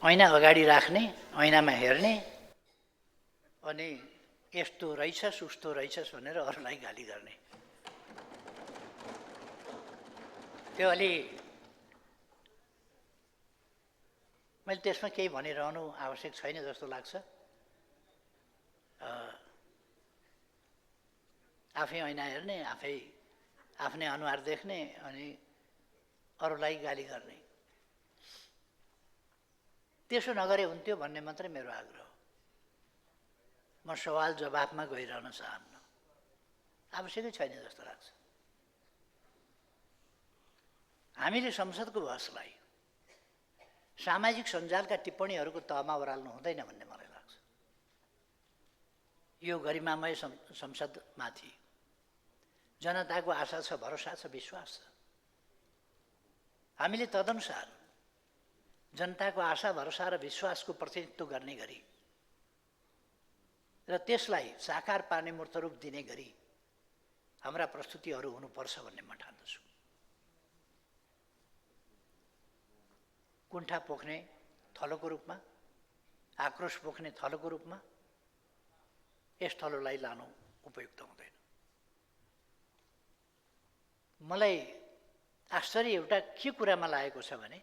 ऐना अगाडि राख्ने, ऐनामा हेर्ने अनि यस्तो रहेछस् उस्तो रहेछस् भनेर अरूलाई गाली गर्ने। त्यो अलि मैले त्यसमा केही भनिरहनु आवश्यक छैन जस्तो लाग्छ। आफै ऐना हेर्ने, आफै आफ्नै अनुहार देख्ने अनि अरूलाई गाली गर्ने, त्यसो नगरे हुन्थ्यो भन्ने मात्रै मेरो आग्रह। म सवाल जवाफमा गइरहन चाहन्न, आवश्यकै छैन जस्तो लाग्छ। हामीले संसदको बहसलाई सामाजिक सञ्जालका टिप्पणीहरूको तहमा ओह्राल्नु हुँदैन भन्ने मलाई लाग्छ। यो गरिमामय संसदमाथि जनताको आशा छ, भरोसा छ, विश्वास छ। हामीले तदनुसार जनताको आशा, भरोसा र विश्वासको प्रतिनिधित्व गर्ने गरी र त्यसलाई साकार पार्ने मूर्तरूप दिने गरी हाम्रा प्रस्तुतिहरू हुनुपर्छ भन्ने म ठान्दछु। कुण्ठा पोख्ने थलोको रूपमा, आक्रोश पोख्ने थलोको रूपमा यस थलोलाई लानु उपयुक्त हुँदैन। मलाई आश्चर्य एउटा के कुरामा लागेको छ भने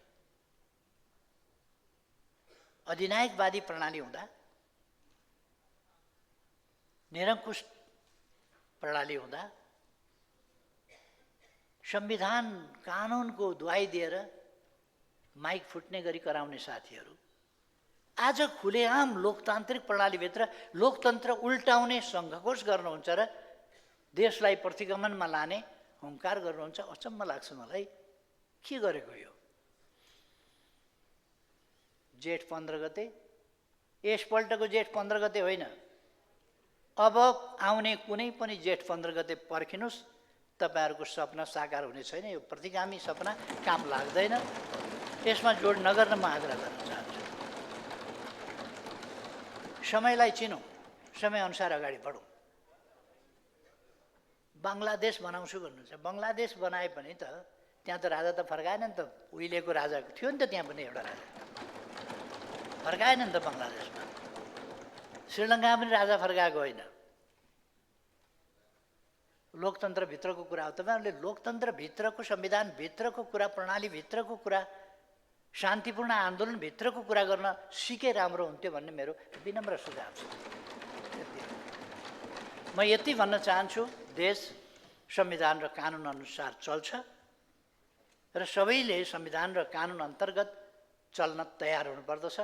अधिनायकवादी प्रणाली हुँदा, निरङ्कुश प्रणाली हुँदा संविधान कानुनको दुहाई दिएर माइक फुट्ने गरी कराउने साथीहरू आज खुलेआम लोकतान्त्रिक प्रणालीभित्र लोकतन्त्र उल्टाउने सङ्घर्ष गर्नुहुन्छ र देशलाई प्रतिगमनमा लाने हुङ्कार गर्नुहुन्छ। अचम्म लाग्छ मलाई, के गरेको यो? जेठ 15 गते, यसपल्टको जेठ 15 गते होइन, अब आउने कुनै पनि जेठ 15 गते पर्खिनुहोस्, तपाईँहरूको सपना साकार हुने छैन। यो प्रतिगामी सपना काम लाग्दैन, यसमा जोड नगर्न म आग्रह गर्न चाहन्छु। समयलाई चिनौँ, समयअनुसार अगाडि बढौँ। बङ्गलादेश बनाउँछु भन्नुहुन्छ, बङ्गलादेश बनाए पनि त त्यहाँ त राजा त फर्काएन नि त, उहिलेको राजा थियो नि त, त्यहाँ पनि एउटा राजा फर्काएन नि त बङ्गलादेशमा। श्रीलङ्कामा पनि राजा फर्काएको होइन। लोकतन्त्रभित्रको कुरा हो। तपाईँहरूले लोकतन्त्रभित्रको, संविधानभित्रको कुरा, प्रणालीभित्रको कुरा, शान्तिपूर्ण आन्दोलनभित्रको कुरा गर्न सिके राम्रो हुन्थ्यो भन्ने मेरो विनम्र सुझाव छ। म यति भन्न चाहन्छु, देश संविधान र कानुन अनुसार चल्छ र सबैले संविधान र कानुन अन्तर्गत चल्न तयार हुनुपर्दछ।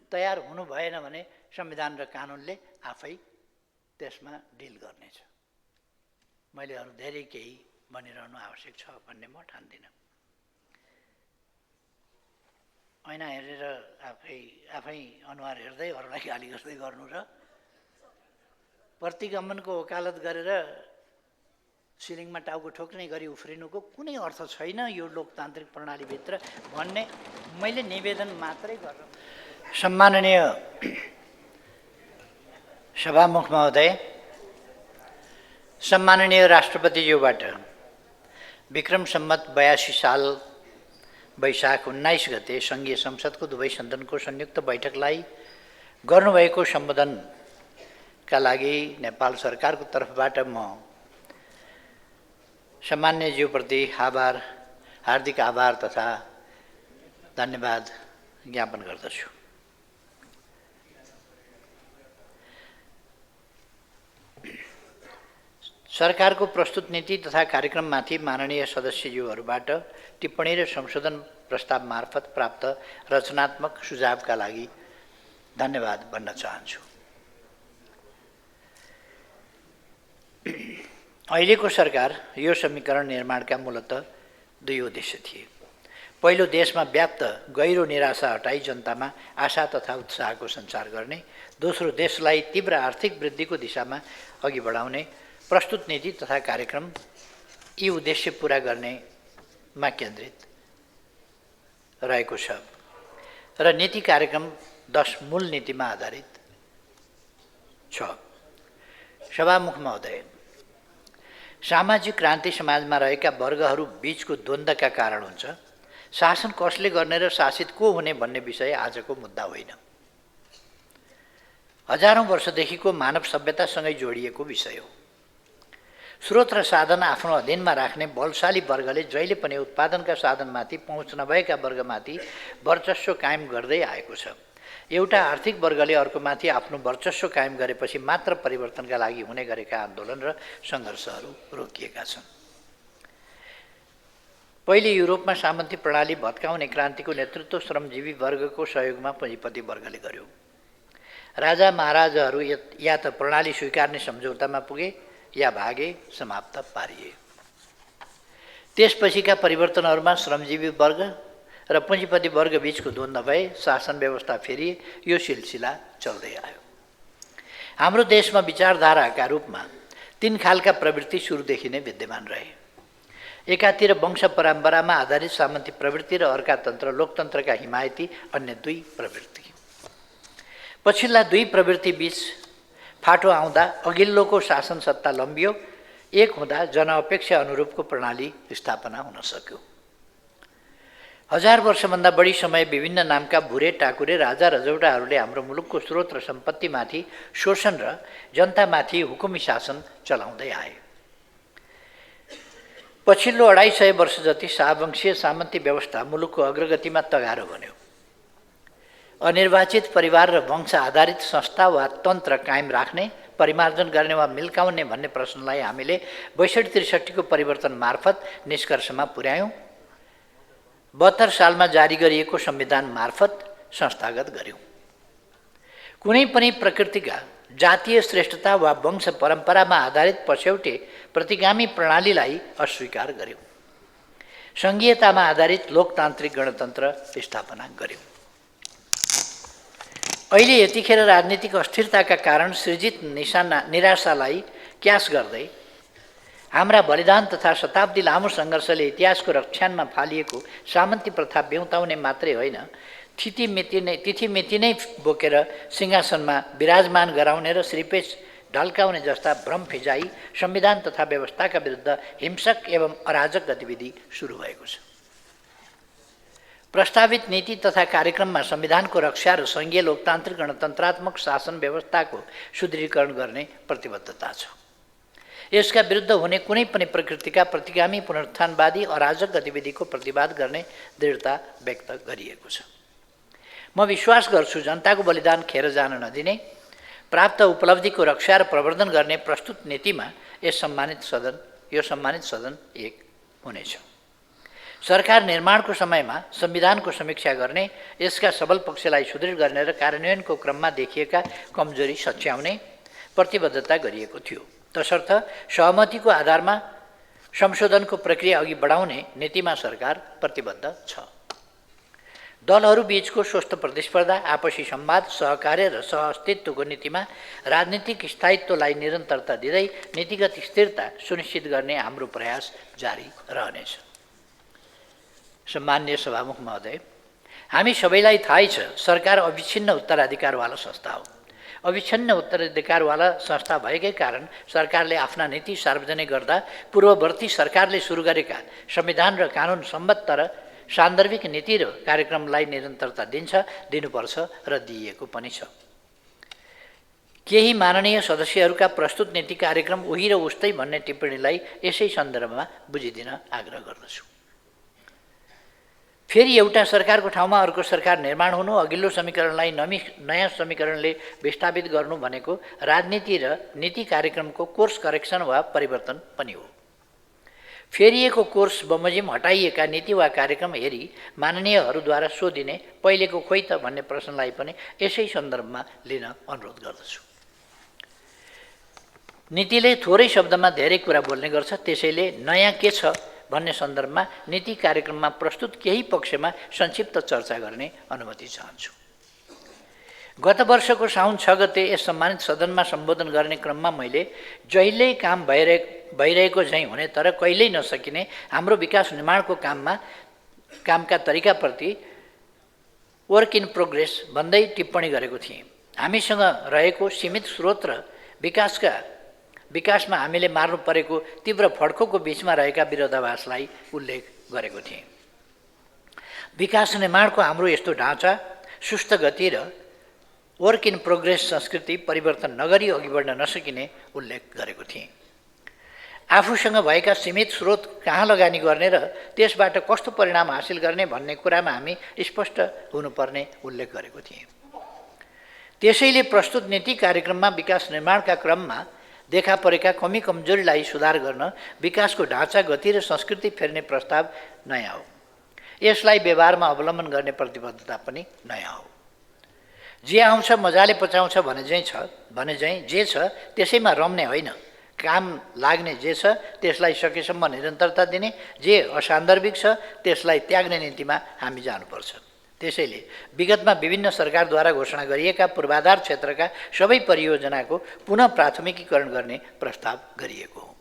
तयार हुनु भएन भने संविधान र कानुनले आफै त्यसमा डिल गर्नेछ। मैले अरू धेरै केही भनिरहनु आवश्यक छ भन्ने म ठान्दिनँ। ऐना हेरेर आफै अनुहार हेर्दै अरूलाई गाली गर्दै गर्नु र प्रतिगमनको वकालत गरेर सिलिङमा टाउको ठोक्ने गरी उफ्रिनुको कुनै अर्थ छैन यो लोकतान्त्रिक प्रणालीभित्र भन्ने मैले निवेदन मात्रै गर्नु। सम्माननीय सभामुख महोदय, सम्माननीय राष्ट्रपतिज्यूबाट विक्रम सम्वत 82 साल वैशाख 19 गते सङ्घीय संसदको दुवै सदनको संयुक्त बैठकलाई गर्नुभएको सम्बोधनका लागि नेपाल सरकारको तर्फबाट म सम्मान्यज्यूप्रति हार्दिक आभार तथा धन्यवाद ज्ञापन गर्दछु। सरकारको प्रस्तुत नीति तथा कार्यक्रममाथि माननीय सदस्यज्यूहरूबाट टिप्पणी र संशोधन प्रस्ताव मार्फत प्राप्त रचनात्मक सुझावका लागि धन्यवाद भन्न चाहन्छु। अहिलेको सरकार यो समीकरण निर्माणका मूलतः दुई उद्देश्य थिए। पहिलो, देशमा व्याप्त गहिरो निराशा हटाई जनतामा आशा तथा उत्साहको सञ्चार गर्ने। दोस्रो, देशलाई तीव्र आर्थिक वृद्धिको दिशामा अघि बढाउने। प्रस्तुत नीति तथा कार्यक्रम यी उद्देश्य पूरा गर्नेमा केन्द्रित रहेको छ र नीति कार्यक्रम 10 मूल नीतिमा आधारित छ। सभामुख महोदय, सामाजिक क्रान्ति समाजमा रहेका वर्गहरू बीचको द्वन्द्वका कारण हुन्छ। शासन कसले गर्ने र शासित को हुने भन्ने विषय आजको मुद्दा होइन। हजारौँ वर्षदेखिको मानव सभ्यतासँगै जोडिएको विषय हो। स्रोत र साधन आफ्नो अधीनमा राख्ने बलशाली वर्गले जहिले पनि उत्पादनका साधनमाथि पहुँच नभएका वर्गमाथि वर्चस्व कायम गर्दै आएको छ। एउटा आर्थिक वर्गले अर्कोमाथि आफ्नो वर्चस्व कायम गरेपछि मात्र परिवर्तनका लागि हुने गरेका आन्दोलन र सङ्घर्षहरू रोकिएका छन्। पहिले युरोपमा सामन्ती प्रणाली भत्काउने क्रान्तिको नेतृत्व श्रमजीवी वर्गको सहयोगमा पुँजीपति वर्गले गर्यो। राजा महाराजाहरू या त प्रणाली स्वीकार्ने सम्झौतामा पुगे या भागे, समाप्त पारिए। त्यसपछिका परिवर्तनहरूमा श्रमजीवी वर्ग र पुँजीपति वर्ग बीचको द्वन्द्व भए, शासन व्यवस्था फेरिए, यो सिलसिला चल्दै आयो। हाम्रो देशमा विचारधाराका रूपमा तीन खालका प्रवृत्ति सुरुदेखि नै विद्यमान रहे। एकातिर वंश परम्परामा आधारित सामन्ती प्रवृत्ति र अर्कातन्त्र लोकतन्त्रका हिमायती अन्य दुई प्रवृत्ति। पछिल्ला दुई प्रवृत्ति बीच फाटो आउँदा अघिल्लोको शासन सत्ता लम्बियो, एक हुँदा जनअपेक्षा अनुरूपको प्रणाली स्थापना हुन सक्यो। 1000 वर्षभन्दा बढी समय विभिन्न नामका भुरे टाकुरे राजा रजौटाहरूले हाम्रो मुलुकको स्रोत र सम्पत्तिमाथि शोषण र जनतामाथि हुकुमी शासन चलाउँदै आए। पछिल्लो 250 वर्ष जति शाहवंशीय सामन्ती व्यवस्था मुलुकको अग्रगतिमा तगारो बन्यो। अनिर्वाचित परिवार र वंश आधारित संस्था वा तन्त्र कायम राख्ने, परिमार्जन गर्ने वा मिल्काउने भन्ने प्रश्नलाई हामीले 62-63 को परिवर्तन मार्फत निष्कर्षमा पुर्यायौँ। 72 सालमा जारी गरिएको संविधान मार्फत संस्थागत गर्यौँ। कुनै पनि प्रकृतिका जातीय श्रेष्ठता वा वंश परम्परामा आधारित पछ्यौटे प्रतिगामी प्रणालीलाई अस्वीकार गर्यौँ। सङ्घीयतामा आधारित लोकतान्त्रिक गणतन्त्र स्थापना गर्यौँ। अहिले यतिखेर राजनीतिक अस्थिरताका कारण सृजित निराशालाई क्यास गर्दै हाम्रा बलिदान तथा शताब्दी लामो सङ्घर्षले इतिहासको रक्षानमा फालिएको सामन्ती प्रथा बेउताउने मात्रै होइन, तिथिमिति नै बोकेर सिंहासनमा विराजमान गराउने र श्रीपेच ढल्काउने जस्ता भ्रम फिजाई संविधान तथा व्यवस्थाका विरुद्ध हिंसक एवं अराजक गतिविधि सुरु भएको छ। प्रस्तावित नीति तथा कार्यक्रममा संविधानको रक्षा र सङ्घीय लोकतान्त्रिक गणतन्त्रात्मक शासन व्यवस्थाको सुदृढीकरण गर्ने प्रतिबद्धता छ। यसका विरुद्ध हुने कुनै पनि प्रकृतिका प्रतिगामी पुनरुत्थानवादी अराजक गतिविधिको प्रतिवाद गर्ने दृढता व्यक्त गरिएको छ। म विश्वास गर्छु जनताको बलिदान खेर जान नदिने, प्राप्त उपलब्धिको रक्षा र प्रवर्धन गर्ने प्रस्तुत नीतिमा यो सम्मानित सदन एक हुनेछ। सरकार निर्माणको समयमा संविधानको समीक्षा गर्ने, यसका सबल पक्षलाई सुदृढ गर्ने र कार्यान्वयनको क्रममा देखिएका कमजोरी सच्याउने प्रतिबद्धता गरिएको थियो। तसर्थ सहमतिको आधारमा संशोधनको प्रक्रिया अघि बढाउने नीतिमा सरकार प्रतिबद्ध छ। दलहरू बीचको स्वस्थ प्रतिस्पर्धा, आपसी संवाद, सहकार्य र सहअस्तित्वको नीतिमा राजनीतिक स्थायित्वलाई निरन्तरता दिँदै नीतिगत स्थिरता सुनिश्चित गर्ने हाम्रो प्रयास जारी रहनेछ। सम्माननीय सभामुख महोदय, हामी सबैलाई थाहै छ सरकार अविच्छिन्न उत्तराधिकारवाला संस्था हो। अविच्छिन्न उत्तराधिकारवाला संस्था भएकै कारण सरकारले आफ्ना नीति सार्वजनिक गर्दा पूर्ववर्ती सरकारले सुरु गरेका संविधान र कानुन सम्बद्ध र सान्दर्भिक नीति र कार्यक्रमलाई निरन्तरता दिनुपर्छ र दिइएको पनि छ। केही माननीय सदस्यहरूका प्रस्तुत नीति कार्यक्रम उही र उस्तै भन्ने टिप्पणीलाई यसै सन्दर्भमा बुझिदिन आग्रह गर्दछु। फेरि एउटा सरकारको ठाउँमा अर्को सरकार निर्माण हुनु, अघिल्लो समीकरणलाई नयाँ समीकरणले विस्थापित गर्नु भनेको राजनीति र नीति कार्यक्रमको कोर्स करेक्सन वा परिवर्तन पनि हो। फेरिएको कोर्स बमोजिम हटाइएका नीति वा कार्यक्रम हेरी माननीयहरूद्वारा सोधिने पहिलेको खोइ त भन्ने प्रश्नलाई पनि यसै सन्दर्भमा लिन अनुरोध गर्दछु। नीतिले थोरै शब्दमा धेरै कुरा बोल्ने गर्छ, त्यसैले नयाँ के छ भन्ने सन्दर्भमा नीति कार्यक्रममा प्रस्तुत केही पक्षमा संक्षिप्त चर्चा गर्ने अनुमति चाहन्छु। गत वर्षको साउन 6 गते यस सम्मानित सदनमा सम्बोधन गर्ने क्रममा मैले जहिल्यै काम भइरहेको झैँ हुने तर कहिल्यै नसकिने हाम्रो विकास निर्माणको कामका तरिकाप्रति वर्क इन प्रोग्रेस भन्दै टिप्पणी गरेको थिएँ। हामीसँग रहेको सीमित स्रोत र विकासमा हामीले मार्नु परेको तीव्र फड्कोको बीचमा रहेका विरोधाभासलाई उल्लेख गरेको थिएँ। विकास निर्माणको हाम्रो यस्तो ढाँचा सुस्त गति र वर्क इन प्रोग्रेस संस्कृति परिवर्तन नगरी अघि बढ्न नसकिने उल्लेख गरेको थिएँ। आफूसँग भएका सीमित स्रोत कहाँ लगानी गर्ने र त्यसबाट कस्तो परिणाम हासिल गर्ने भन्ने कुरामा हामी स्पष्ट हुनुपर्ने उल्लेख गरेको थिएँ। त्यसैले प्रस्तुत नीति कार्यक्रममा विकास निर्माणका क्रममा देखा परेका कमी कमजोरीलाई सुधार गर्न विकासको ढाँचा गति र संस्कृति फेर्ने प्रस्ताव नयाँ हो। यसलाई व्यवहारमा अवलम्बन गर्ने प्रतिबद्धता पनि नयाँ हो। जे आउँछ मजाले पचाउँछ भने झैँ जे छ त्यसैमा रम्ने होइन, काम लाग्ने जे छ त्यसलाई सकेसम्म निरन्तरता दिने, जे असान्दर्भिक छ त्यसलाई त्याग्ने नीतिमा हामी जानुपर्छ। त्यसैले विगतमा विभिन्न सरकारद्वारा घोषणा गरिएका पूर्वाधार क्षेत्रका सबै परियोजनाको पुनः प्राथमिकीकरण गर्ने प्रस्ताव गरिएको हो।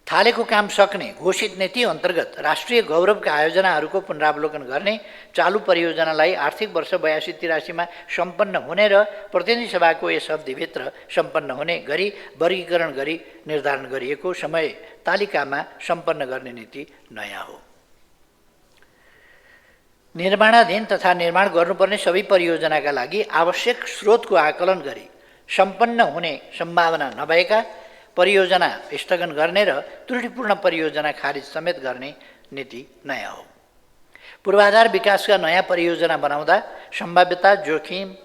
थालेको काम सक्ने घोषित नीति अन्तर्गत राष्ट्रिय गौरवका आयोजनाहरूको पुनरावलोकन गर्ने, चालु परियोजनालाई आर्थिक वर्ष 82-83मा सम्पन्न हुने र प्रतिनिधि सभाको यस अवधिभित्र सम्पन्न हुने गरी वर्गीकरण गरी निर्धारण गरिएको समय तालिकामा सम्पन्न गर्ने नीति नयाँ हो। निर्माणाधीन तथा निर्माण गर्नुपर्ने सबै परियोजनाका लागि आवश्यक स्रोतको आकलन गरी सम्पन्न हुने सम्भावना नभएका परियोजना स्थगन गर्ने र त्रुटिपूर्ण परियोजना खारिज समेत गर्ने नीति नयाँ हो। पूर्वाधार विकासका नयाँ परियोजना बनाउँदा सम्भाव्यता, जोखिम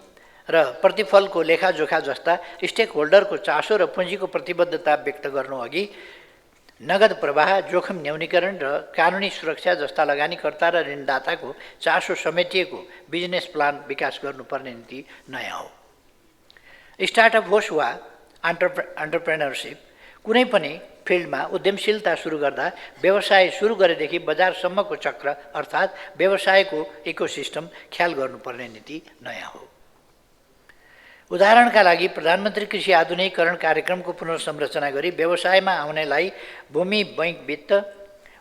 र प्रतिफलको लेखाजोखा जस्ता स्टेक होल्डरको चासो र पुँजीको प्रतिबद्धता व्यक्त गर्नु अघि नगद प्रवाह, जोखिम न्यूनीकरण र कानुनी सुरक्षा जस्ता लगानीकर्ता र ऋणदाताको चासो समेटिएको बिजनेस प्लान विकास गर्नुपर्ने नीति नयाँ हो। स्टार्टअप होस् वा एन्टरप्रेनरसिप, कुनै पनि फिल्डमा उद्यमशीलता सुरु गर्दा व्यवसाय सुरु गरेदेखि बजारसम्मको चक्र अर्थात् व्यवसायको इकोसिस्टम ख्याल गर्नुपर्ने नीति नयाँ हो। उदाहरणका लागि प्रधानमन्त्री कृषि आधुनिकीकरण कार्यक्रमको पुनर्संरचना गरी व्यवसायमा आउनेलाई भूमि बैंक वित्त,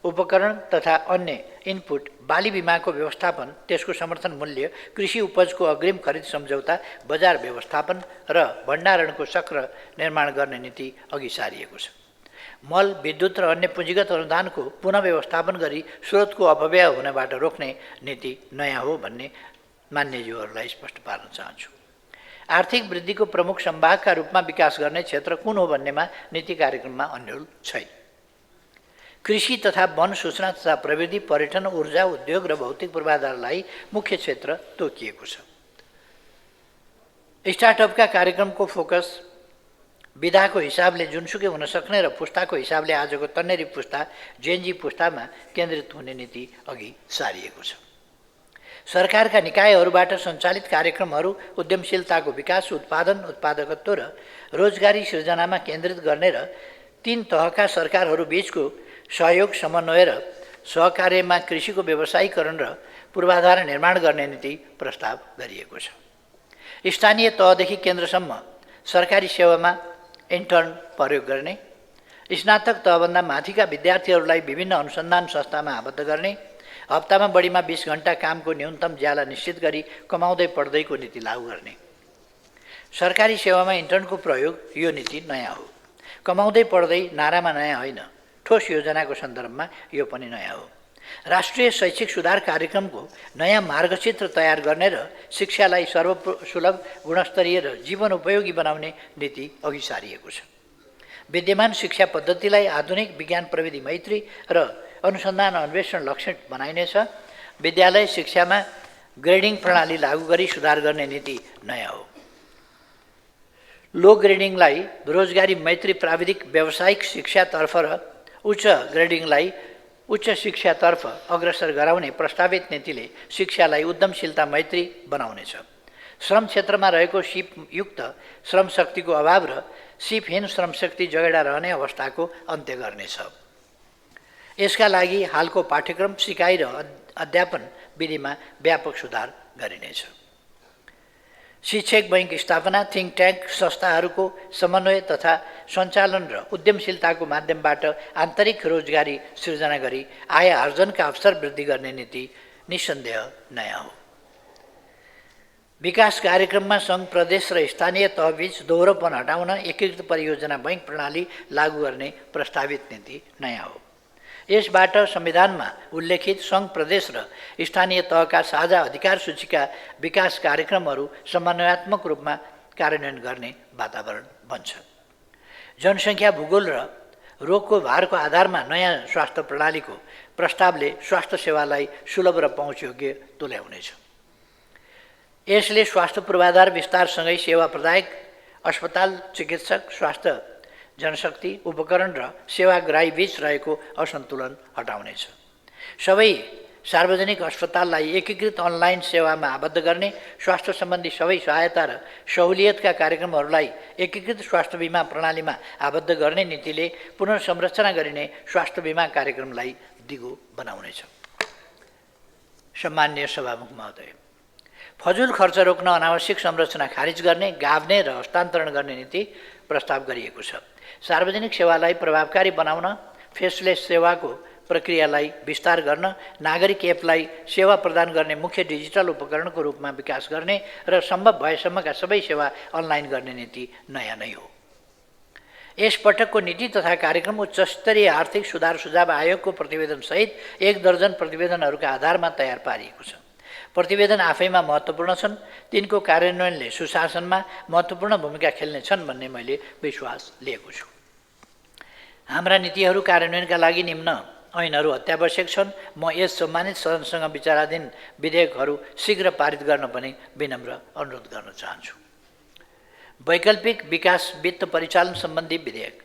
उपकरण तथा अन्य इनपुट, बाली बिमाको व्यवस्थापन, त्यसको समर्थन मूल्य, कृषि उपजको अग्रिम खरिद सम्झौता, बजार व्यवस्थापन र भण्डारणको चक्र निर्माण गर्ने नीति अघि सारिएको छ। मल, विद्युत र अन्य पुँजीगत अनुदानको पुनः व्यवस्थापन गरी स्रोतको अपव्यय हुनबाट रोक्ने नीति नयाँ हो भन्ने मान्यज्यूहरूलाई स्पष्ट पार्न चाहन्छु। आर्थिक वृद्धिको प्रमुख संवाहका रूपमा विकास गर्ने क्षेत्र कुन हो भन्नेमा नीति कार्यक्रममा अन्यल छैन। कृषि तथा वन, सूचना तथा प्रविधि, पर्यटन, ऊर्जा, उद्योग र भौतिक पूर्वाधारलाई मुख्य क्षेत्र तोकिएको छ। स्टार्टअपका कार्यक्रमको फोकस विधाको हिसाबले जुनसुकै हुन सक्ने र पुस्ताको हिसाबले आजको तन्नेरी पुस्ता, जेनजी पुस्तामा केन्द्रित हुने नीति अघि सारिएको छ। सरकारका निकायहरूबाट सञ्चालित कार्यक्रमहरू उद्यमशीलताको विकास, उत्पादन, उत्पादकत्व र रोजगारी सृजनामा केन्द्रित गर्ने र 3 तहका सरकारहरू बीचको सहयोग, समन्वय र सहकार्यमा कृषिको व्यवसायीकरण र पूर्वाधार निर्माण गर्ने नीति प्रस्ताव गरिएको छ। स्थानीय तहदेखि केन्द्रसम्म सरकारी सेवामा इन्टर्न प्रयोग गर्ने, स्नातक तहभन्दा माथिका विद्यार्थीहरूलाई विभिन्न अनुसन्धान संस्थामा आबद्ध गर्ने, हप्तामा बढीमा 20 घण्टा कामको न्यूनतम ज्याला निश्चित गरी कमाउँदै पढ्दैको नीति लागू गर्ने। सरकारी सेवामा इन्टर्नको प्रयोग यो नीति नयाँ हो। कमाउँदै पढ्दै नारामा नयाँ होइन, ठोस योजनाको सन्दर्भमा यो पनि नयाँ हो। राष्ट्रिय शैक्षिक सुधार कार्यक्रमको नयाँ मार्गचित्र तयार गर्ने र शिक्षालाई सर्वसुलभ, गुणस्तरीय र जीवन उपयोगी बनाउने नीति अघि सारिएको छ। विद्यमान शिक्षा पद्धतिलाई आधुनिक, विज्ञान प्रविधि मैत्री र अनुसन्धान अन्वेषण लक्षित बनाइनेछ। विद्यालय शिक्षामा ग्रेडिङ प्रणाली लागू गरी सुधार गर्ने नीति नयाँ हो। लो ग्रेडिङलाई रोजगारी मैत्री प्राविधिक व्यावसायिक शिक्षातर्फ र उच्च ग्रेडिङलाई उच्च शिक्षातर्फ अग्रसर गराउने प्रस्तावित नीतिले शिक्षालाई उद्यमशीलता मैत्री बनाउनेछ। श्रम क्षेत्रमा रहेको सिपयुक्त श्रमशक्तिको अभाव र सिपहीन श्रमशक्ति जगेडा रहने अवस्थाको अन्त्य गर्नेछ। यसका लागि हालको पाठ्यक्रम, सिकाइ र अध्यापन विधिमा व्यापक सुधार गरिनेछ। शिक्षक बैंक स्थापना, थिङ्क ट्याङ्क संस्थाहरूको समन्वय तथा सञ्चालन र उद्यमशीलताको माध्यमबाट आन्तरिक रोजगारी सृजना गरी आय आर्जनका अवसर वृद्धि गर्ने नीति निसन्देह नयाँ हो। विकास कार्यक्रममा सङ्घ, प्रदेश र स्थानीय तहबीच दोहोरोपन हटाउन एकीकृत परियोजना बैंक प्रणाली लागू गर्ने प्रस्तावित नीति नयाँ हो। यसबाट संविधानमा उल्लेखित सङ्घ प्रदेश र स्थानीय तहका साझा अधिकार सूचीका विकास कार्यक्रमहरू समन्वयात्मक रूपमा कार्यान्वयन गर्ने वातावरण बन्छ। जनसङ्ख्या भूगोल र रोगको भारको आधारमा नयाँ स्वास्थ्य प्रणालीको प्रस्तावले स्वास्थ्य सेवालाई सुलभ र पहुँचयोग्य तुल्याउनेछ। यसले स्वास्थ्य पूर्वाधार विस्तारसँगै सेवा प्रदायक, अस्पताल, चिकित्सक, स्वास्थ्य जनशक्ति, उपकरण र सेवाग्राही बीच रहेको असन्तुलन हटाउनेछ। सबै सार्वजनिक अस्पताललाई एकीकृत अनलाइन सेवामा आबद्ध गर्ने, स्वास्थ्य सम्बन्धी सबै सहायता र सहुलियतका कार्यक्रमहरूलाई एकीकृत स्वास्थ्य बिमा प्रणालीमा आबद्ध गर्ने नीतिले पुनर्संरचना गरिने स्वास्थ्य बिमा कार्यक्रमलाई दिगो बनाउनेछ। सम्माननीय सभामुख महोदय, फजुल खर्च रोक्न अनावश्यक संरचना खारिज गर्ने, गाभ्ने र हस्तान्तरण गर्ने नीति प्रस्ताव गरिएको छ। सार्वजनिक सेवालाई प्रभावकारी बनाउन, फेसलेस सेवाको प्रक्रियालाई विस्तार गर्न, नागरिक एपलाई सेवा प्रदान गर्ने मुख्य डिजिटल उपकरणको रूपमा विकास गर्ने र सम्भव भएसम्मका सबै सेवा अनलाइन गर्ने नीति नयाँ नै हो। यसपटकको नीति तथा कार्यक्रम उच्चस्तरीय आर्थिक सुधार सुझाव आयोगको प्रतिवेदनसहित 1 दर्जन प्रतिवेदनहरूका आधारमा तयार पारिएको छ। प्रतिवेदन आफैमा महत्त्वपूर्ण छन्, तिनको कार्यान्वयनले सुशासनमा महत्त्वपूर्ण भूमिका खेल्नेछन् भन्ने मैले विश्वास लिएको छु। हाम्रा नीतिहरू कार्यान्वयनका लागि निम्न ऐनहरू अत्यावश्यक छन्। म यस सम्मानित सदनसँग विचाराधीन विधेयकहरू शीघ्र पारित गर्न पनि विनम्र अनुरोध गर्न चाहन्छु। वैकल्पिक विकास वित्त परिचालन सम्बन्धी विधेयक,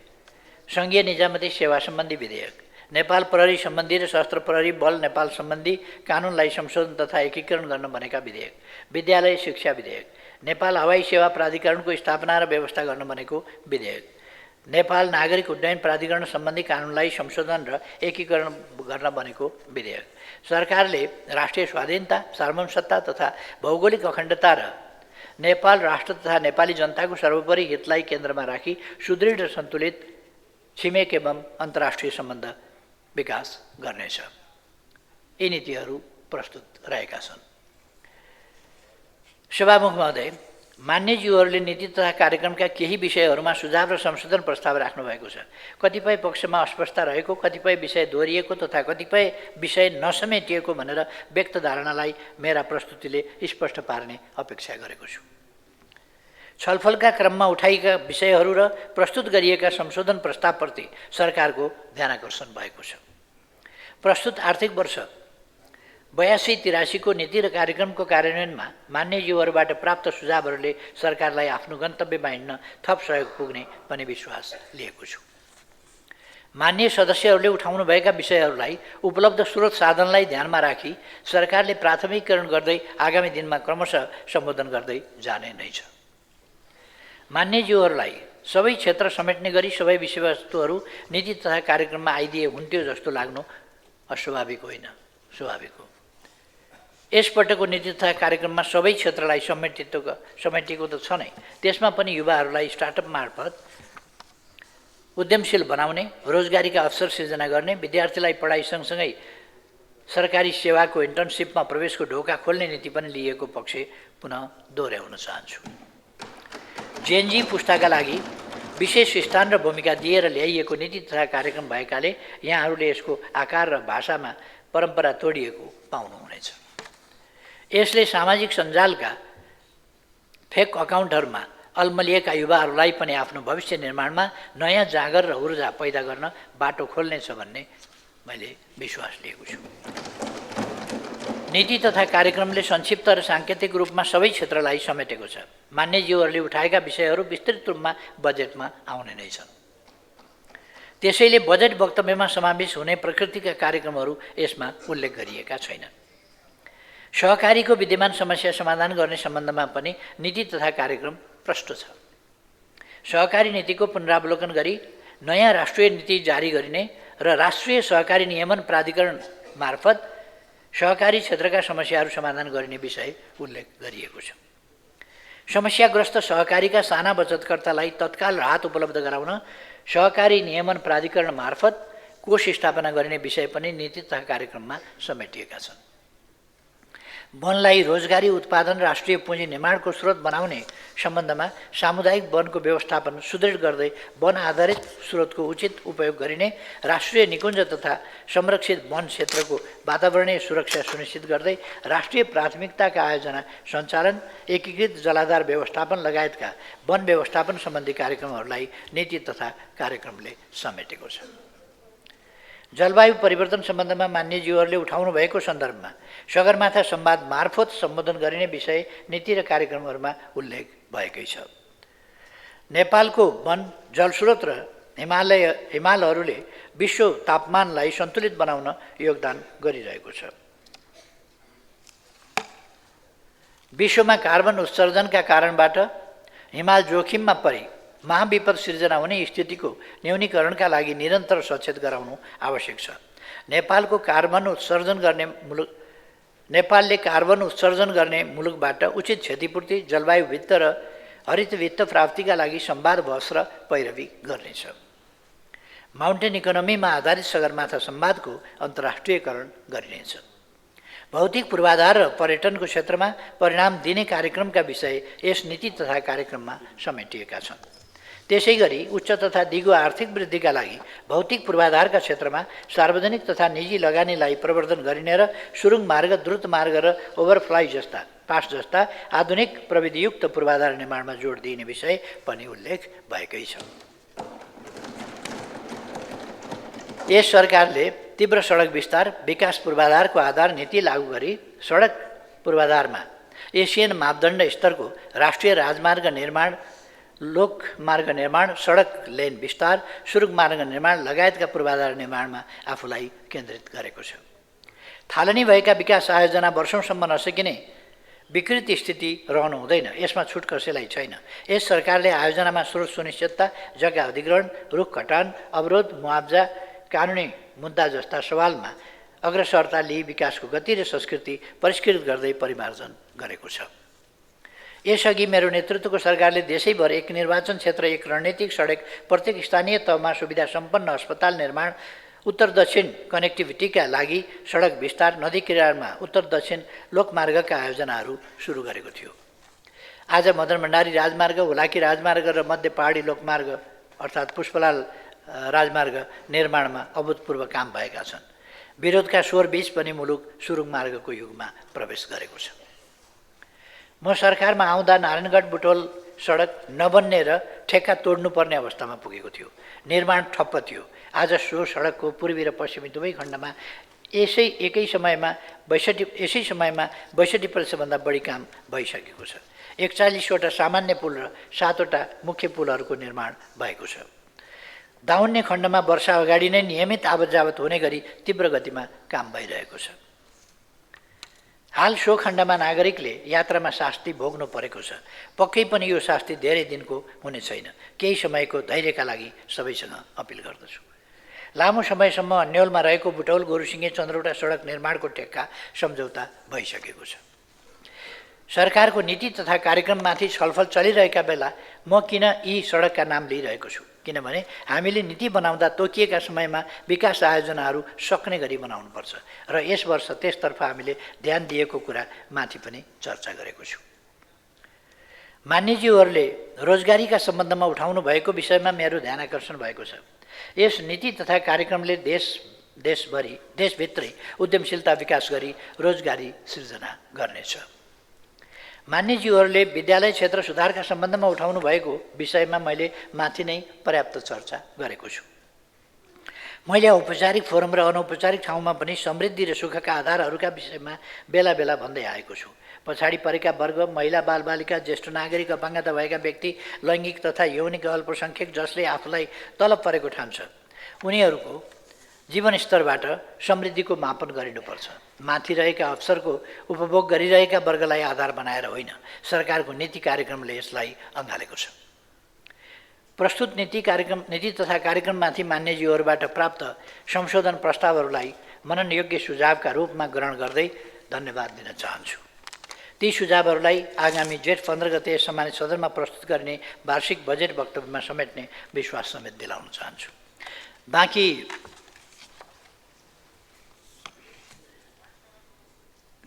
सङ्घीय निजामती सेवा सम्बन्धी विधेयक, नेपाल प्रहरी सम्बन्धी र सशस्त्र प्रहरी बल नेपाल सम्बन्धी कानुनलाई संशोधन तथा एकीकरण गर्न बनेका विधेयक, विद्यालय शिक्षा विधेयक, नेपाल हवाई सेवा प्राधिकरणको स्थापना र व्यवस्था गर्न बनेको विधेयक, नेपाल नागरिक उड्डयन प्राधिकरण सम्बन्धी कानुनलाई संशोधन र एकीकरण गर्न बनेको विधेयक, सरकारले राष्ट्रिय स्वाधीनता, सार्वभौमसत्ता तथा भौगोलिक अखण्डता र नेपाल राष्ट्र तथा नेपाली जनताको सर्वोपरि हितलाई केन्द्रमा राखी सुदृढ र सन्तुलित छिमेक एवं अन्तर्राष्ट्रिय सम्बन्ध विकास गर्नेछ। यी नीतिहरू प्रस्तुत रहेका छन्। सभामुख महोदय, मान्यज्यूहरूले नीति तथा कार्यक्रमका केही विषयहरूमा सुझाव र संशोधन प्रस्ताव राख्नुभएको छ। कतिपय पक्षमा अस्पष्टता रहेको, कतिपय विषय दोहोरिएको तथा कतिपय विषय नसमेटिएको भनेर व्यक्त धारणालाई मेरा प्रस्तुतिले स्पष्ट पार्ने अपेक्षा गरेको छु। छलफलका क्रममा उठाइएका विषयहरू र प्रस्तुत गरिएका संशोधन प्रस्तावप्रति सरकारको ध्यानाकर्षण भएको छ। प्रस्तुत आर्थिक वर्ष 82-83 को नीति र कार्यक्रमको कार्यान्वयनमा मान्यज्यूहरूबाट प्राप्त सुझावहरूले सरकारलाई आफ्नो गन्तव्यमा हिँड्न थप सहयोग पुग्ने पनि विश्वास लिएको छु। मान्य सदस्यहरूले उठाउनुभएका विषयहरूलाई उपलब्ध स्रोत साधनलाई ध्यानमा राखी सरकारले प्राथमिकीकरण गर्दै आगामी दिनमा क्रमशः सम्बोधन गर्दै जाने नै छ। मान्यज्यूहरूलाई सबै क्षेत्र समेट्ने गरी सबै विषयवस्तुहरू नीति तथा कार्यक्रममा आइदिए हुन्थ्यो जस्तो लाग्नु अस्वाभाविक होइन, स्वाभाविक हो। यसपटकको नीति तथा कार्यक्रममा सबै क्षेत्रलाई समेटिएको त छ नै, त्यसमा पनि युवाहरूलाई स्टार्टअप मार्फत उद्यमशील बनाउने, रोजगारीका अवसर सिर्जना गर्ने, विद्यार्थीलाई पढाइ सँगसँगै सरकारी सेवाको इन्टर्नसिपमा प्रवेशको ढोका खोल्ने नीति पनि लिएको पक्ष पुनः दोहोऱ्याउन चाहन्छु। जेएनजी पुस्ताका लागि विशेष स्थान र भूमिका दिएर ल्याइएको नीति तथा कार्यक्रम भएकाले यहाँहरूले यसको आकार र भाषामा परम्परा तोडिएको पाउनुहुनेछ। यसले सामाजिक सञ्जालका फेक अकाउन्टहरूमा अल्मलिएका युवाहरूलाई पनि आफ्नो भविष्य निर्माणमा नयाँ जाँगर र ऊर्जा पैदा गर्न बाटो खोल्नेछ भन्ने मैले विश्वास लिएको छु। नीति तथा कार्यक्रमले संक्षिप्त र साङ्केतिक रूपमा सबै क्षेत्रलाई समेटेको छ। मान्यज्यूहरूले उठाएका विषयहरू विस्तृत रूपमा बजेटमा आउने नै छन्। त्यसैले बजेट वक्तव्यमा समावेश हुने प्रकृतिका कार्यक्रमहरू यसमा उल्लेख गरिएका छैनन्। सहकारीको विद्यमान समस्या समाधान गर्ने सम्बन्धमा पनि नीति तथा कार्यक्रम प्रस्तुत छ। सहकारी नीतिको पुनरावलोकन गरी नयाँ राष्ट्रिय नीति जारी गरिने र राष्ट्रिय सहकारी नियमन प्राधिकरण मार्फत सहकारी क्षेत्रका समस्याहरू समाधान गरिने विषय उल्लेख गरिएको छ। समस्याग्रस्त सहकारीका साना बचतकर्तालाई तत्काल राहत उपलब्ध गराउन सहकारी नियमन प्राधिकरण मार्फत कोष स्थापना गरिने विषय पनि नीति तथा कार्यक्रममा समेटिएका छन्। वनलाई रोजगारी उत्पादन राष्ट्रिय पुँजी निर्माणको स्रोत बनाउने सम्बन्धमा सामुदायिक वनको व्यवस्थापन सुदृढ गर्दै वन आधारित स्रोतको उचित उपयोग गरिने, राष्ट्रिय निकुञ्ज तथा संरक्षित वन क्षेत्रको वातावरणीय सुरक्षा सुनिश्चित गर्दै राष्ट्रिय प्राथमिकताका आयोजना, सञ्चालन, एकीकृत जलाधार व्यवस्थापन लगायतका वन व्यवस्थापन सम्बन्धी कार्यक्रमहरूलाई नीति तथा कार्यक्रमले समेटेको छ। जलवायु परिवर्तन सम्बन्धमा मान्यज्यूहरूले उठाउनु भएको सन्दर्भमा सगरमाथा संवाद मार्फत सम्बोधन गरिने विषय नीति र कार्यक्रमहरूमा उल्लेख भएकै छ। नेपालको वन, जलस्रोत र हिमालहरूले विश्व तापमानलाई सन्तुलित बनाउन योगदान गरिरहेको छ। विश्वमा कार्बन उत्सर्जनका कारणबाट हिमाल जोखिममा परि महाविपद सिर्जना हुने स्थितिको न्यूनीकरणका लागि निरन्तर सचेत गराउनु आवश्यक छ। नेपालले कार्बन उत्सर्जन गर्ने मुलुकबाट उचित क्षतिपूर्ति, जलवायु वित्त र हरित वित्त प्राप्तिका लागि संवाद, बहस र पैरवी गर्नेछ। माउन्टेन इकोनोमीमा आधारित सगरमाथा संवादको अन्तर्राष्ट्रियकरण गरिनेछ। भौतिक पूर्वाधार र पर्यटनको क्षेत्रमा परिणाम दिने कार्यक्रमका विषय यस नीति तथा कार्यक्रममा समेटिएका छन्। त्यसैगरी उच्च तथा दिगो आर्थिक वृद्धिका लागि भौतिक पूर्वाधारका क्षेत्रमा सार्वजनिक तथा निजी लगानीलाई प्रवर्धन गरिने र सुरुङ मार्ग, द्रुत मार्ग र ओभरफ्लाई पास जस्ता आधुनिक प्रविधियुक्त पूर्वाधार निर्माणमा जोड दिइने विषय पनि उल्लेख भएकै छ। यस सरकारले तीव्र सडक विस्तार, विकास पूर्वाधारको आधार नीति लागू गरी सडक पूर्वाधारमा एसियन मापदण्ड स्तरको राष्ट्रिय राजमार्ग निर्माण, लोकमार्ग निर्माण, सडक लेन विस्तार, सुरुङ मार्ग निर्माण लगायतका पूर्वाधार निर्माणमा आफूलाई केन्द्रित गरेको छ। थालनी भएका विकास आयोजना वर्षौंसम्म नसकिने विकृत स्थिति रहनु हुँदैन। यसमा छुट कसैलाई छैन। यस सरकारले आयोजनामा स्रोत सुनिश्चितता, जग्गा अधिग्रहण, रुख कटान, अवरोध, मुआब्जा, कानुनी मुद्दा जस्ता सवालमा अग्रसरता लिई विकासको गति र संस्कृति परिष्कृत गर्दै परिमार्जन गरेको छ। यसअघि मेरो नेतृत्वको सरकारले देशैभर एक निर्वाचन क्षेत्र, एक रणनीतिक सडक, प्रत्येक स्थानीय तहमा सुविधा सम्पन्न अस्पताल निर्माण, उत्तर दक्षिण कनेक्टिभिटीका लागि सडक विस्तार, नदी किनारमा उत्तर दक्षिण लोकमार्गका आयोजनाहरू सुरु गरेको थियो। आज मदन भण्डारी राजमार्ग, हुलाकी राजमार्ग र मध्य पहाडी लोकमार्ग अर्थात् पुष्पलाल राजमार्ग निर्माणमा अभूतपूर्व काम भएका छन्। विरोधका स्वर बीच पनि मुलुक सुरुङ मार्गको युगमा प्रवेश गरेको छ। म सरकारमा आउँदा नारायणगढ बुटोल सडक नबन्ने र ठेक्का तोड्नुपर्ने अवस्थामा पुगेको थियो। निर्माण ठप्प थियो। आज सो सडकको पूर्वी र पश्चिमी दुवै खण्डमा यसै समयमा 62% बढी काम भइसकेको छ। 41वटा सामान्य पुल र 7वटा मुख्य पुलहरूको निर्माण भएको छ। दाउन्ने खण्डमा वर्षा अगाडि नै नियमित आवतजावत हुने गरी तीव्र गतिमा काम भइरहेको छ। हाल सो खण्डमा नागरिकले यात्रामा शास्ति भोग्नु परेको छ। पक्कै पनि यो शास्ति धेरै दिनको हुने छैन। केही समयको धैर्यका लागि सबैसँग अपिल गर्दछु। लामो समयसम्म अन्यलमा रहेको बुटौल गोरुसिङे चन्द्रौटा सडक निर्माणको ठेक्का सम्झौता भइसकेको छ। सरकारको नीति तथा कार्यक्रममाथि छलफल चलिरहेका बेला म किन यी सडकका नाम लिइरहेको छु? किनभने हामीले नीति बनाउँदा तोकिएका समयमा विकास आयोजनाहरू सक्ने गरी बनाउनुपर्छ र यस वर्ष त्यसतर्फ हामीले ध्यान दिएको कुरा माथि पनि चर्चा गरेको छु। मान्यज्यूहरूले रोजगारीका सम्बन्धमा उठाउनु भएको विषयमा मेरो ध्यान आकर्षण भएको छ। यस नीति तथा कार्यक्रमले देशभित्रै उद्यमशीलता विकास गरी रोजगारी सृजना गर्नेछ। मान्यज्यूहरूले विद्यालय क्षेत्र सुधारका सम्बन्धमा उठाउनु भएको विषयमा मैले माथि नै पर्याप्त चर्चा गरेको छु। मैले औपचारिक फोरम र अनौपचारिक ठाउँमा पनि समृद्धि र सुखका आधारहरूका विषयमा बेला बेला भन्दै आएको छु। पछाडि परेका वर्ग, महिला, बालबालिका, ज्येष्ठ नागरिक, अपाङ्गता भएका व्यक्ति, लैङ्गिक तथा यौनिक अल्पसङ्ख्यक जसले आफूलाई तलब परेको ठान्छ, उनीहरूको जीवनस्तरबाट समृद्धिको मापन गरिनुपर्छ। माथि रहेका अवसरको उपभोग गरिरहेका वर्गलाई आधार बनाएर होइन, सरकारको नीति कार्यक्रमले यसलाई अँगालेको छ। प्रस्तुत नीति तथा कार्यक्रममाथि मान्यज्यूहरूबाट प्राप्त संशोधन प्रस्तावहरूलाई मननयोग्य सुझावका रूपमा ग्रहण गर्दै धन्यवाद दिन चाहन्छु। ती सुझावहरूलाई आगामी जेठ 15 गते सम्मानित सदनमा प्रस्तुत गर्ने वार्षिक बजेट वक्तव्यमा समेट्ने विश्वास समेत दिलाउन चाहन्छु। बाँकी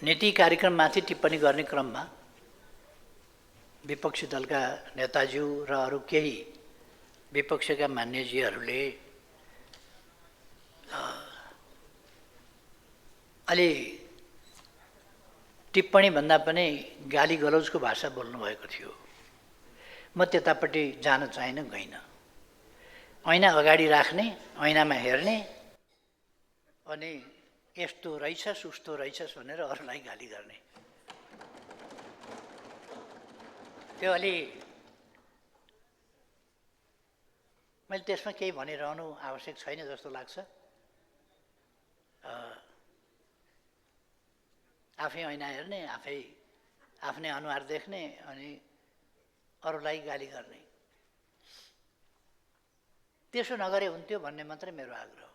नीति कार्यक्रममाथि टिप्पणी गर्ने क्रममा विपक्षी दलका नेताज्यू र अरू केही विपक्षका मान्यजीहरूले अलि टिप्पणी भन्दा पनि गाली गलौजको भाषा बोल्नुभएको थियो। म त्यतापट्टि जान चाहिँ गइनँ। ऐना अगाडि राख्ने, ऐनामा हेर्ने अनि यस्तो रहेछस् उस्तो रहेछस् भनेर अरूलाई गाली गर्ने, त्यो अलि मैले त्यसमा केही भनिरहनु आवश्यक छैन जस्तो लाग्छ। आफै ऐना हेर्ने, आफै आफ्नै अनुहार देख्ने अनि अरूलाई गाली गर्ने, त्यसो नगरे हुन्थ्यो भन्ने मात्रै मेरो आग्रह।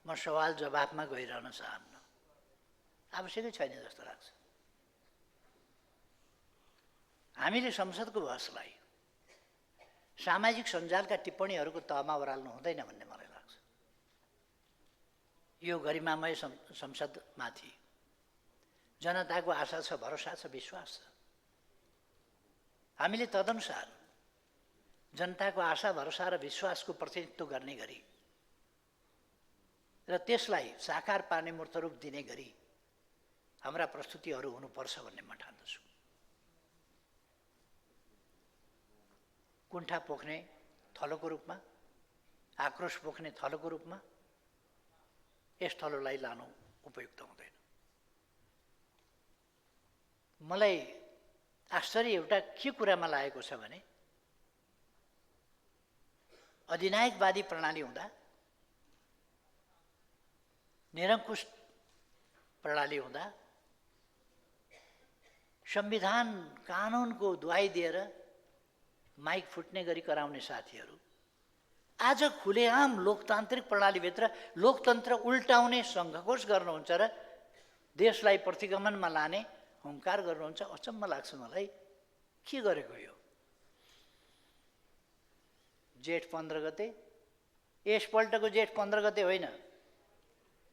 म सवाल जवाफमा गइरहन चाहन्न, आवश्यकै छैन जस्तो लाग्छ। हामीले संसदको बहसलाई सामाजिक सञ्जालका टिप्पणीहरूको तहमा ओह्राल्नु हुँदैन भन्ने मलाई लाग्छ। यो गरिमामय संसदमाथि जनताको आशा छ, भरोसा छ, विश्वास छ। हामीले तदनुसार जनताको आशा, भरोसा र विश्वासको प्रतिनिधित्व गर्ने गरी र त्यसलाई साकार पार्ने मूर्त रूप दिने गरी हाम्रा प्रस्तुतिहरू हुनुपर्छ भन्ने म ठान्दछु। कुण्ठा पोख्ने थलोको रूपमा, आक्रोश पोख्ने थलोको रूपमा यस थलोलाई लानु उपयुक्त हुँदैन। मलाई आश्चर्य एउटा के कुरामा लागेको छ भने अधिनायकवादी प्रणाली हुँदा, निरङ्कुश प्रणाली हुँदा संविधान कानुनको दुहाई दिएर माइक फुट्ने गरी कराउने साथीहरू आज खुलेआम लोकतान्त्रिक प्रणालीभित्र लोकतन्त्र उल्टाउने सङ्घर्ष गर्नुहुन्छ र देशलाई प्रतिगमनमा लाने हुङ्कार गर्नुहुन्छ। अचम्म लाग्छ मलाई, के गरेको यो? जेठ 15 गते, यसपल्टको जेठ 15 गते होइन,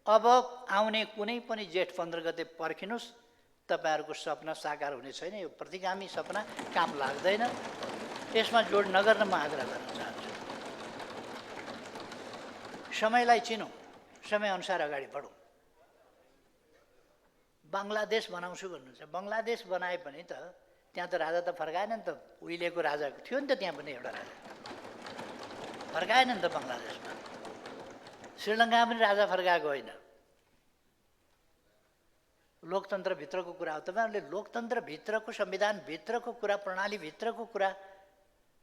अब आउने कुनै पनि जेठ 15 गते पर्खिनुहोस्, तपाईँहरूको सपना साकार हुने छैन। यो प्रतिगामी सपना काम लाग्दैन। यसमा जोड नगर्न म आग्रह गर्न चाहन्छु। समयलाई चिनौँ, समयअनुसार अगाडि बढौँ। बङ्गलादेश बनाउँछु भन्नुहुन्छ, बङ्गलादेश बनाए पनि त त्यहाँ त राजा त फर्काएन नि त, उहिलेको राजाको थियो नि त, त्यहाँ पनि एउटा राजा फर्काएन नि त बङ्गलादेशमा। श्रीलङ्कामा पनि राजा फर्काएको होइन। लोकतन्त्रभित्रको कुरा हो। तपाईँहरूले लोकतन्त्रभित्रको, संविधानभित्रको कुरा, प्रणालीभित्रको कुरा,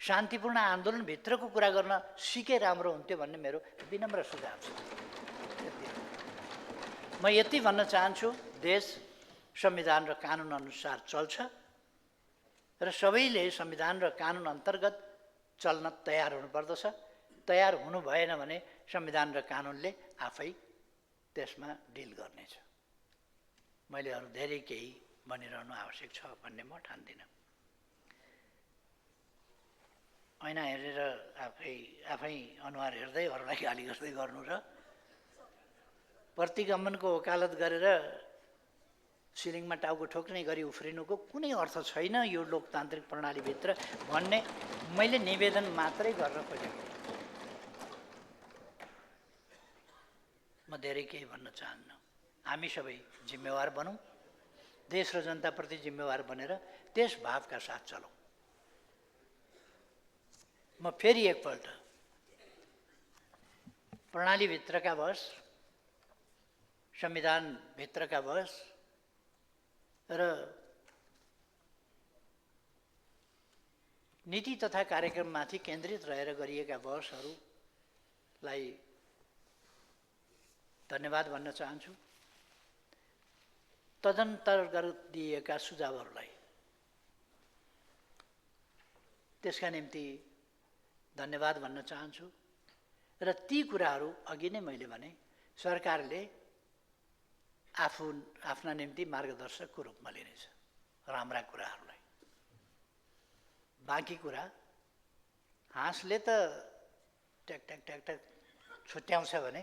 शान्तिपूर्ण आन्दोलनभित्रको कुरा गर्न सिके राम्रो हुन्थ्यो भन्ने मेरो विनम्र सुझाव छ। म यति भन्न चाहन्छु, देश संविधान र कानुन अनुसार चल्छ र सबैले संविधान र कानुन अन्तर्गत चल्न तयार हुनुपर्दछ। तयार हुनु भएन भने संविधान र कानुनले आफै त्यसमा डिल गर्नेछ। मैले अरू धेरै केही भनिरहनु आवश्यक छ भन्ने म ठान्दिनँ। ऐना हेरेर आफै अनुहार हेर्दै अरूलाई गाली गर्दै गर्नु र प्रतिगमनको वकालत गरेर सिलिङमा टाउको ठोक्ने गरी उफ्रिनुको कुनै अर्थ छैन यो लोकतान्त्रिक प्रणालीभित्र भन्ने मैले निवेदन मात्रै गर्न खोजेको। म धेरै केही भन्न चाहन्न। हामी सबै जिम्मेवार बनौँ, देश र जनताप्रति जिम्मेवार बनेर त्यस भावका साथ चलौँ। म फेरि एकपल्ट प्रणालीभित्रका बहस, संविधानभित्रका बहस र नीति तथा कार्यक्रममाथि केन्द्रित रहेर गरिएका बहसहरूलाई धन्यवाद भन्न चाहन्छु। तदन्तर्गत दिएका सुझावहरूलाई त्यसका निम्ति धन्यवाद भन्न चाहन्छु र ती कुराहरू अघि नै मैले भने सरकारले आफ्ना निम्ति मार्गदर्शकको रूपमा लिनेछ राम्रा कुराहरूलाई। बाँकी कुरा हाँसले त ट्याक ट्याक ट्याक ट्याक छुट्याउँछ भने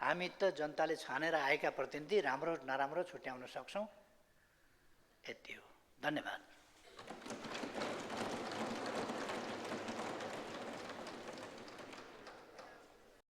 हामी त जनताले छानेर आएका प्रतिनिधि राम्रो नराम्रो छुट्याउन सक्छौँ। यति हो। धन्यवाद।